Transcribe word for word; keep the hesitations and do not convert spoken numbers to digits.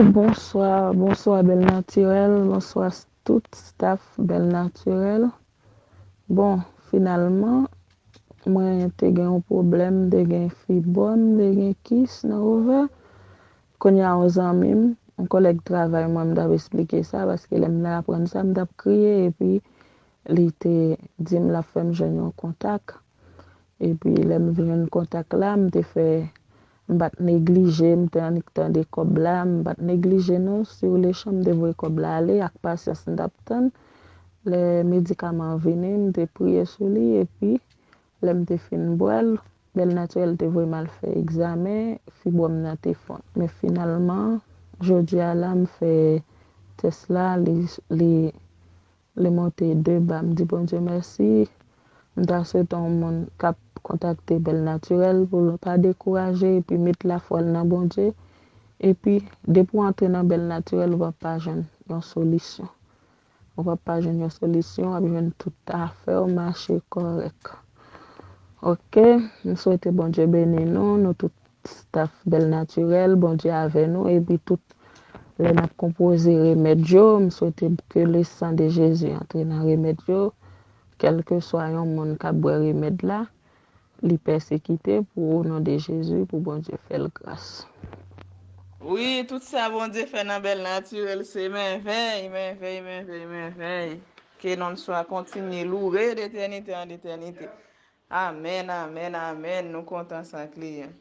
Bonswa, bonswa Bèl Natirèl, bonswa tout staff Bèl Natirèl. Bon, finalman, mwen te gen yon pwoblèm, m te gen fibwòm, m te gen kis nan ovè. Kounye a, yon zanmi m, yon kòlèg travay mwen, m t ap esplike sa, paske lè m te aprann sa, m t ap kriye, epi li te di m l ap fè m jwenn yon kontak. Epi lè m jwenn kontak la, m te fè, m pa t neglije, m te annik tande kòb la, m pa t neglije non, sur le champ, m te voye kòb la ale, ak pasyans, m t ap tann. Lè medikaman an vini, m te priye sou li, epi lè m te fin bwè l, Bèl Natirèl te voye m al fè egzamen, fibwòm nan te fonn. Men finalman, jodi a la, m fè tès la, li, li, li monte de ba. M di Bondye mèsi. M ta swete yon moun k ap kontakte Bèl Natirèl pou l pa dekouraje epi met lafwa l nan Bondye. Epi, depi w antre nan Bèl Natirèl, ou p ap pa jwenn yon solisyon. Ou p ap pa jwenn yon solisyon, w ap jwenn tout afè w mache kòrèk. Oke, m swete Bondye beni nou, nou tout staff Bèl Natirèl, Bondye avè nou, epi tout lè n ap konpoze remèd yo, m swete ke le sang de Jésus antre nan remèd yo, kèlkeswa yon moun k ap bwè remèd la, li pèsekite pou o non de Jezi, pou Bondye fè l gras. Wi, tout sa Bondye fè nan Bèl Natirèl se mèvèy, mèvèy, mèvèy, mèvèy. Ke non l swa kontinye louwe de etènite an etènite. Amèn, amèn, amèn. Nou kontan sa kliyan.